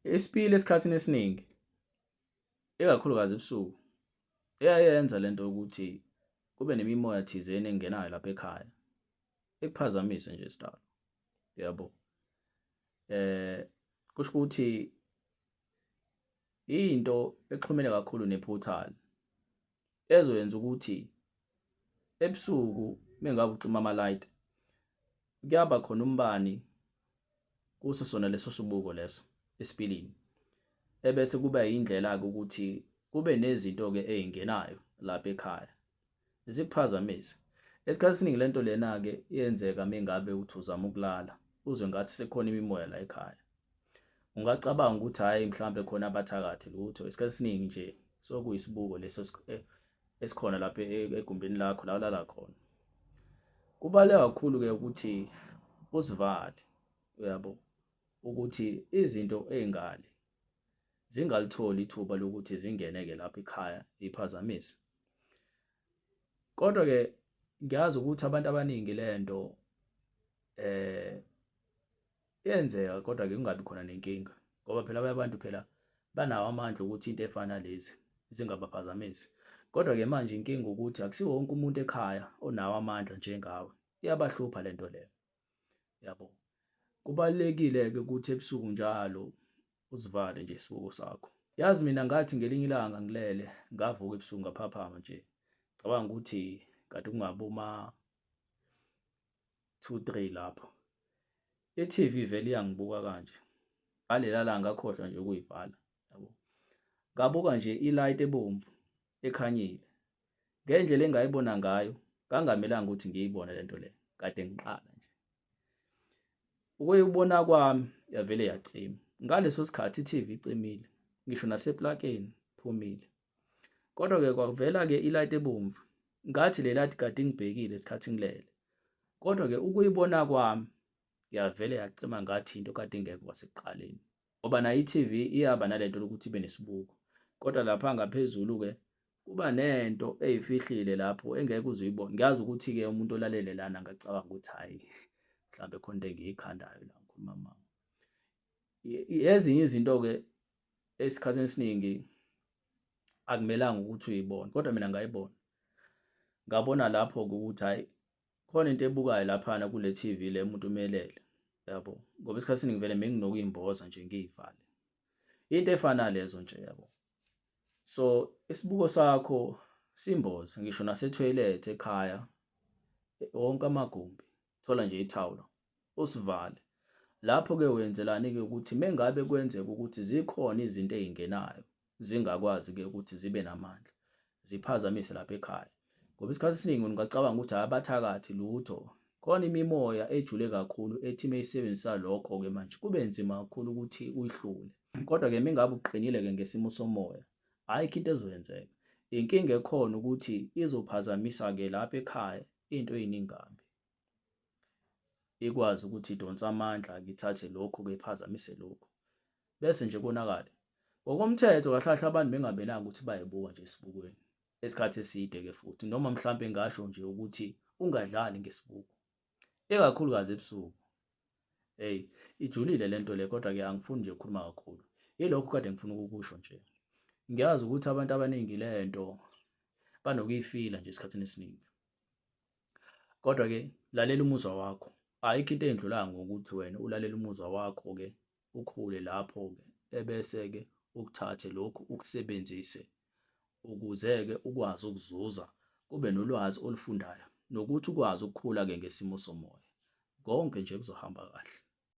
Isipili esikhathini esiningi ikakhulukazi ebusuku iyayenza lento yokuthi kube nemimoya thizeni engenayo lapha ekhaya ikuphazamise nje sidalo yabo. Kusho ukuthi into exhumene kakhulu ne-portal ezoyenza ukuthi ebusuku mengabe ucima ama-light kuyaba khona umbani kuso sona leso sibuko leso esipilini, ebese kuba yindlela-ke ukuthi kube nezinto-ke ey'ngenayo lapha ekhaya zikuphazamise. Esikhathi esiningi lento lena-ke iyenzeka mengabe uthi uzama ukulala uzwe ngathi sekukhona imimoya la ekhaya. Ungacabanga ukuthi hhayi mhlampe khona abathakathi lutho, isikhathi esiningi nje sokuyisibuko leso esikhona lapha egumbini lakho la olala khona. Kubaluleke kakhulu-ke ukuthi uzivale, uyabo, ukuthi izinto ey'ngale zingalitholi ithuba lokuthi zingene-ke lapha ekhaya y'phazamise. Kodwa-ke ngiyazi ukuthi abantu abaningi le nto iyenzeka kodwa-ke kungabi khona nenkinga ngoba phela abanye abantu phela banawo amandla ukuthi into efana nalezi zingabaphazamisi. Kodwa-ke manje inkinga ukuthi akusiwo wonke umuntu ekhaya onawo amandla njengawe, iyabahlupha le nto leyo, yabo. Kubalulekile-ke ukuthi ebusuku njalo uzivale nje isibuko sakho. Yazi mina ngathi ngelinye ilanga ngilele ngavuka ebusuku ngaphaphama nje, ngicabanga ukuthi kade kungaboma 2 3 lapho. I-TV vele iyangibuka kanje. Ngalela langa ngakhohlwa nje ukuyivala yabo. Ngabuka nje i-light ebomvu ekhanyile. Ngendlela engayibona ngayo ngangamelanga ukuthi ngiyibone lento le kade ngiqala nje. Ukuyibona kwami yavele yacima. Ngaleso sikhathi i-TV icimile, ngisho naseplakeni phumile. Kodwa-ke kwavela-ke i-light ebomvu. Ngathi le light kade ingibhekile isikhathi ngilele. Kodwa-ke ukuyibona kwami yavele yacima ngathi into kade ingekho kwasekuqaleni. Ngoba nayo i-TV iyaba nalento lokuthi ibe nesibuko. Kodwa lapha ngaphezulu-ke kuba nento eyifihlile lapho engeke uze uyibone. Ngiyazi ukuthi-ke umuntu olalele lana angacabanga ukuthi hhayi mhlambe khona into engiyikhandayo la ngikhuluma amanga. Ezinye izinto-ke esikhathini esiningi akumelanga ukuthi uyibone kodwa mina ngayibona. Ngabona lapho-ke ukuthi hhayi khona into ebukayo laphana kule TV le umuntu umelele yabo, ngoba isikhathi esiningi vele benginokuyimboza nje ngiyivale. Into efana nalezo nje yabo. So isibuko sakho simboze ngisho nasethoyilethe ekhaya wonke amagumbi thola nje ithawula usivale. Lapho-ke wenzelani-ke ukuthi mengabe kwenzeka ukuthi zikhona izinto ey'ngenayo zingakwazi-ke ukuthi zibe namandla ziphazamise lapha ekhaya. Ngoba isikhathi esiningi ungacabanga ukuthi hhayi abathakathi lutho, khona imimoya ejule kakhulu ethi meyisebenzisa lokho-ke manje kube nzima kakhulu ukuthi uyihlule. Kodwa-ke mengabe uqinile-ke ngesimo somoya, ayikho into ezoyenzeka. Inkinga ekhona ukuthi izophazamisa-ke lapha ekhaya into ey'ningi kabi. Ikwazi ukuthi idonse amandla-ke ithathe lokhu-ke iphazamise lokhu, bese nje konakale. Ngokomthetho kahle kahle abantu bengamelanga ukuthi bayibuka nje esibukweni isikhathi eside-ke futhi, noma mhlampe ngasho nje ukuthi ungadlali ngesibuko, ikakhulukazi ebusuku. Eyi, ijulile le nto le kodwa-ke angifuni nje ukukhuluma kakhulu. Yilokhu kade ngifuna ukukusho nje. Ngiyazi ukuthi abantu abaningi le nto banokuyifila nje esikhathini esiningi. Kodwa-ke lalela umuzwa wakho. Ayikho into eyendlulayo ngokuthi wena ulalele umuzwa wakho-ke ukhule lapho-ke ebese-ke ukuthathe lokhu ukusebenzise ukuze-ke ukwazi ukuzuza kube nolwazi olufundayo nokuthi ukwazi ukukhula-ke ngesimo somoya. Konke nje kuzohamba kahle.